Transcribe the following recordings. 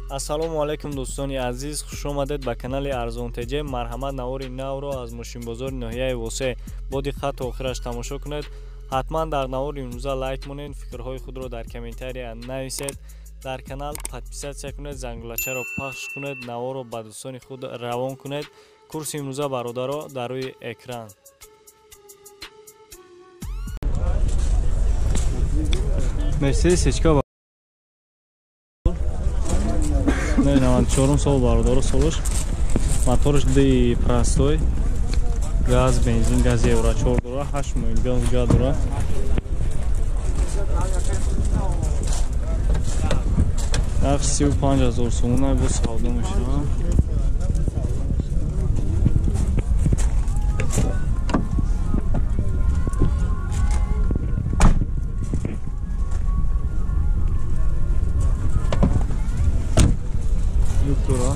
Ассалому алайкум дӯстони азиз, хуш омадед ба канали Арзон ТЖ. Марҳамат, навори навро аз мошинбозори ноҳияи Восе бо диққат то охираш тамошо кунед. Ҳатман дар навори имрӯза лайк монед, фикрҳои худро дар комментария нависед, дар канал подписаться кунед, зангулачаро пахш кунед, наворро ба дӯстони худ равон кунед. Курси имрӯза бародаро дар рӯи экран. Мерседес СЧК 94 сол бародаро, солаш, моторш ди простой, газ бензин, газ евро 4 дора, 8 миллион газ дора. Нарх 35 ҳазор сомона бо савдо мешавад. Дора.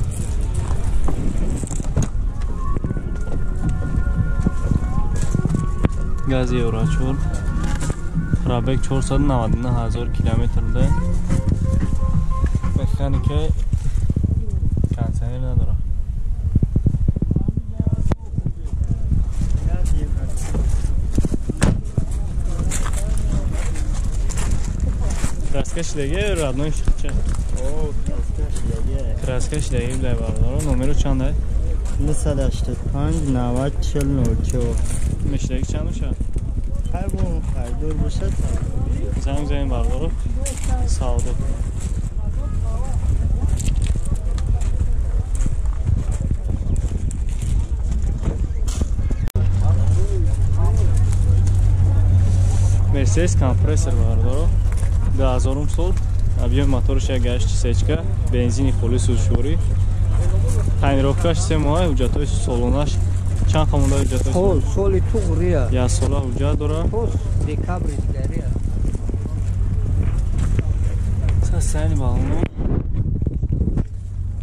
Газ евро 4, пробег 499 ҳазор километр буда. Механика, кондиционер надора. Краска шидаги родной шихча. Краска шидаги буда бародаро. Номеро чанд ай? 985 90 40 Мешидаги чанд мешавад? Хай бо харидор бошад. Занг занем бародаро. Савдо кунем. Мерседес компрессор бародаро. 2000 сол, объем моторш як гашти сечка, бензини холи сӯзшӯрӣ. Тонировкаш 3 моҳ, ҳуҷҷатҳои солонаш чанд қамонда ҳуҷҷатҳои сол, соли туғрия. Як сола ҳуҷҷат дора. Декабри дигария. Сасани балоно.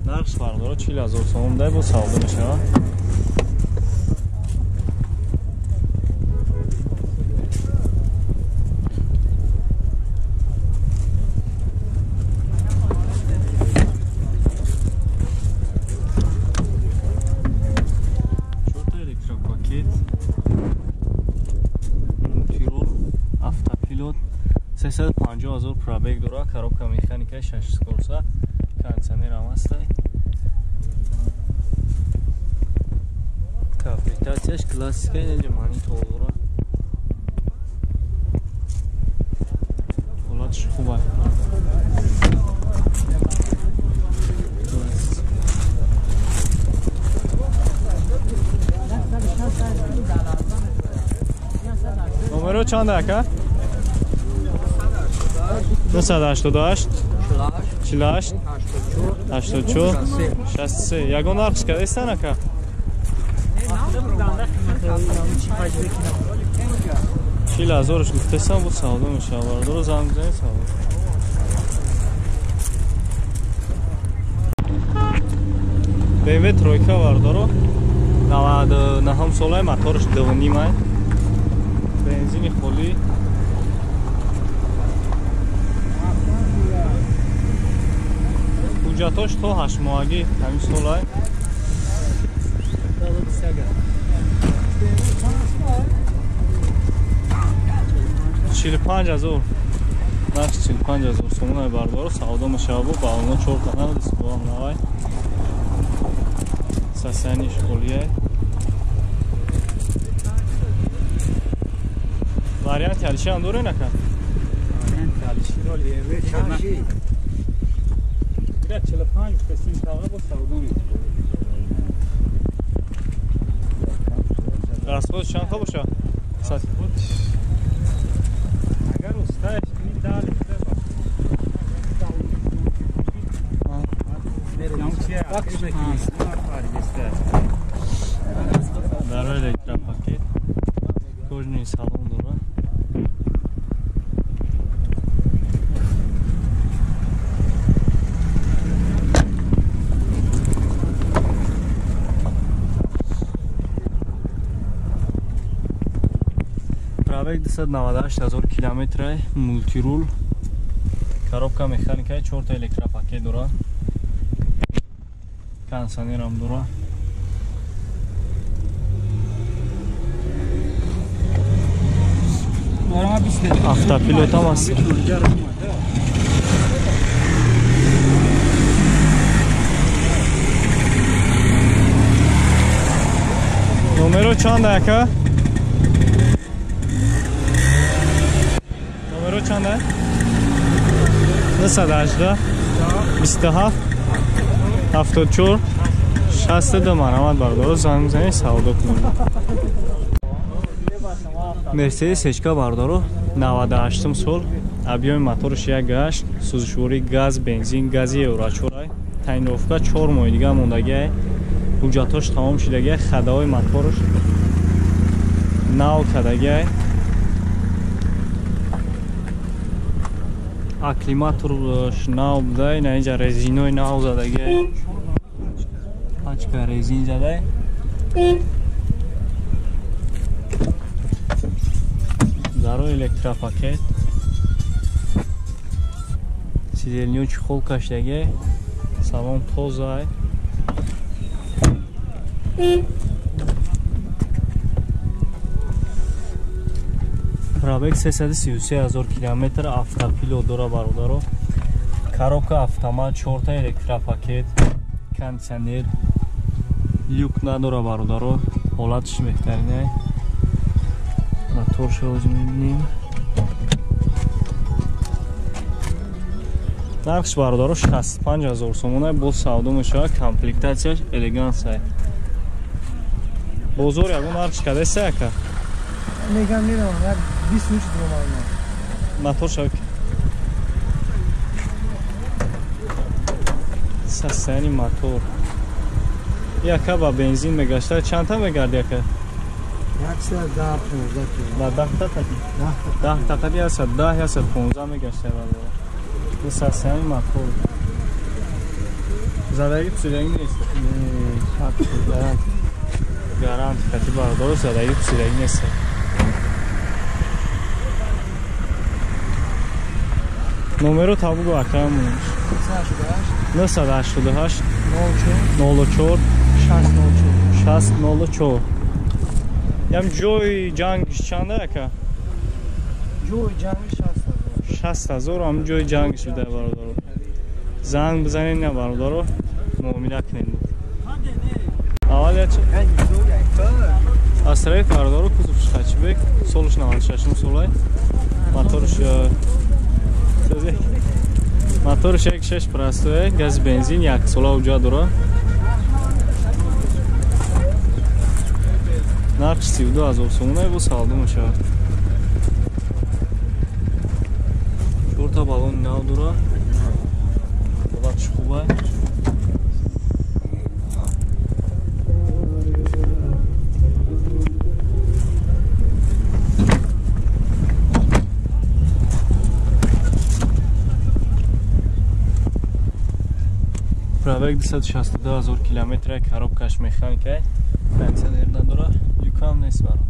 Нархш бародаро 40 ҳазор сомон дай бо савдо мешавад. Автопилот, 350 ҳазор пробег дора, коробка механика, 6 скорса, кондиционер ҳам ҳаст. Комплектатсияш классика, инҷа монитор дора. Ҳолатш хуб аст. Номеро чанд ака? 988 48 84 63. Ягон нархш кардастан ака? 40 ҳазорш гуфтастан, бо савдо мешавад. Бародаро занг бизанед, савдо. BMW тройка бародаро, 99 солаи, моторш 2.5 ай, бензини холӣ. Ҳуҷҷатош то 8 моҳагӣ ҳамин солай. 45 ҳазор, нарх 45 ҳазор сомона бародаро, савдо мешавад. Бо балоно 4 канал дисплеям навай. Состояниш холия. Варианти Алиши ҳам дорен ака? Варианти Алиши ро леве 45 гуфтастин, савдо бо савдо мешавад. Расход чанд ха боша? Агар устаеш кунӣ 10 литр Дар электропакет кожаный салон дора. Пробег 298 ҳазор километр, мултирул, коробка механика, 4 та электропакет дора. Кондиционерам дора. Автопилотам аст. Номеро чанд ака? Номеро чанд? 918 27 74 62. Марҳамат бародаро, занг бизанед, савдо кунед. Мерседес Ечка бародаро 98 сол, объёми мотораш 1.8, сӯзишвории газ, бензин, гази Евро 4. Тайинровка 4 моҳи дига мондагиай. Ҳуҷҷатҳош тамом шудагиай, хадаҳои мотораш нав кардагиай. Акклиматорш нав будай, на инҷа резинои нав задагиай. Пачка резин задай. Даро электропакет. Сидельниё чехол кашидагиай. Салон тозай. Пробег 333 000 километр, автопилот дора бародаро. Коробка автомат, 4 электропакет, кондиционер, люк надора бародаро. Ҳолатш беҳтаринай. Моторшо ҳозир мебинем. Нархш бародаро 65 000 сомона, боз савдо мешавад. Комплектатсияш элегансай. Бозор ягон нархш кадеса ака? Мегам меравам, як 20 минут дромадам. Мотор шавк. Состояние мотор. Яка ба бензин мегашта, чандта мегарди яка? 110 15 кило. Ба 10 та таки? 10 та таки 110 115 мегашта бародаро. Ин состояние мотор. Задаги пусидаги нест? Не, шаб гарант. Гарант кати бародаро, задаги пусидаги нест. Номеро табугу акамон. 988 04 604 604. Ям ҷои ҷангиш чанда ака? Ҷои ҷангиш 60 000. 60 000 ам ҷои ҷангиш буда бародаро. Занг бизанед на бародаро, муомила кунед. Аввал ячи? Асраи бародаро кузовш хачбек, солш 96 солай. Моторш моторш 1.6 простой, газ бензин, як сола уҷа дора. Нархш 32 000 сомона бо савдо мешавад. 4 баллони нав дора. Ҳолатш хуб аст. Пробег 262 000 километр, коробкаш механика, кондиционер надора, люкам нест бародаро.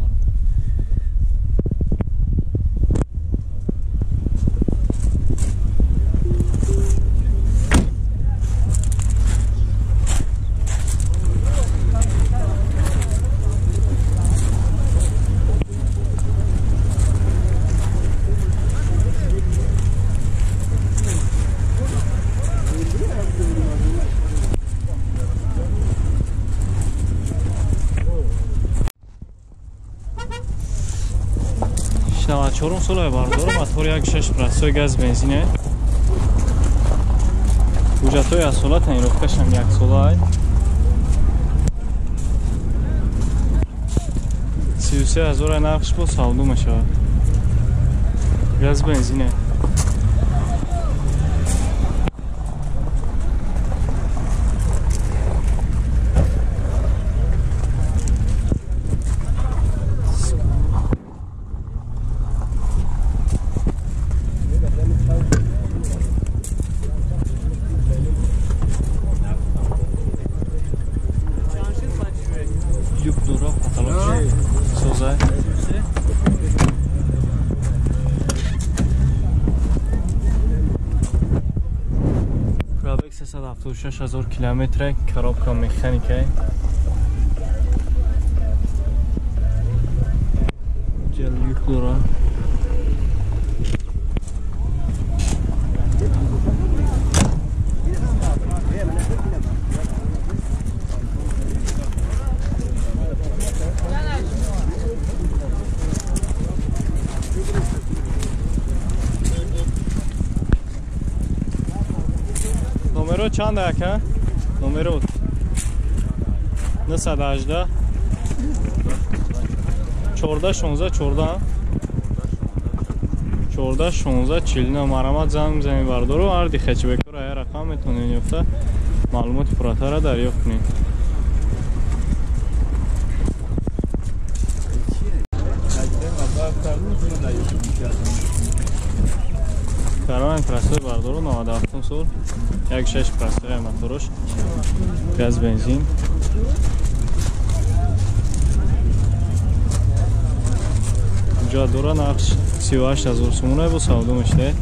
Чорум солае бародаро, мотор 1.6 простой газ бензине. Ҳуҷҷатҳои яксола, тонировкашам яксола. 33 000 нархш бо савдо мешавад. Газ бензине. Люк дора, потолок созай. 76000 километр, коробка механика. Люк дора. Номеро чанд ака? Номеро 918 14 16 14 14 16 49. Марҳамат занг бизанед бардору, ҳар дихачибекора ая рақам метавонед ёфта маълумоти пурратарро дарёфт кунед. Карван простой бардору 97 сол, 1.6 простой моторш, газ бензин. Ҷо дора нархш 38000 сомона бо савдо мешавад.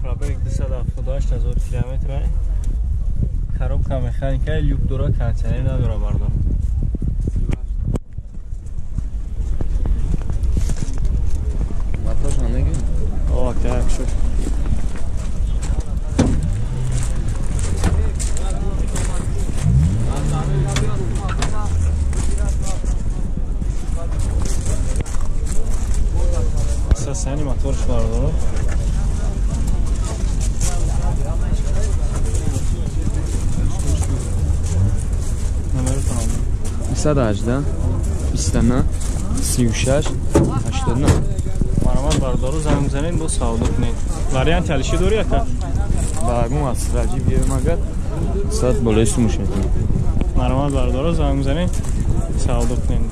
Пробег 278000 километр. Коробка механика, люк дора, кондиционер надора бардор. Мотор намегӣ? О, так шуд. Сасани моторш бардор. Сад 18 29 36 89. Марҳамат бардору занг бизанед, бо савдо кунед. Вариант алиши дорӣ ака? Багум аз раҷиб биём агар сад болои сумуш метавонем. Марҳамат бардору занг бизанед, савдо кунед.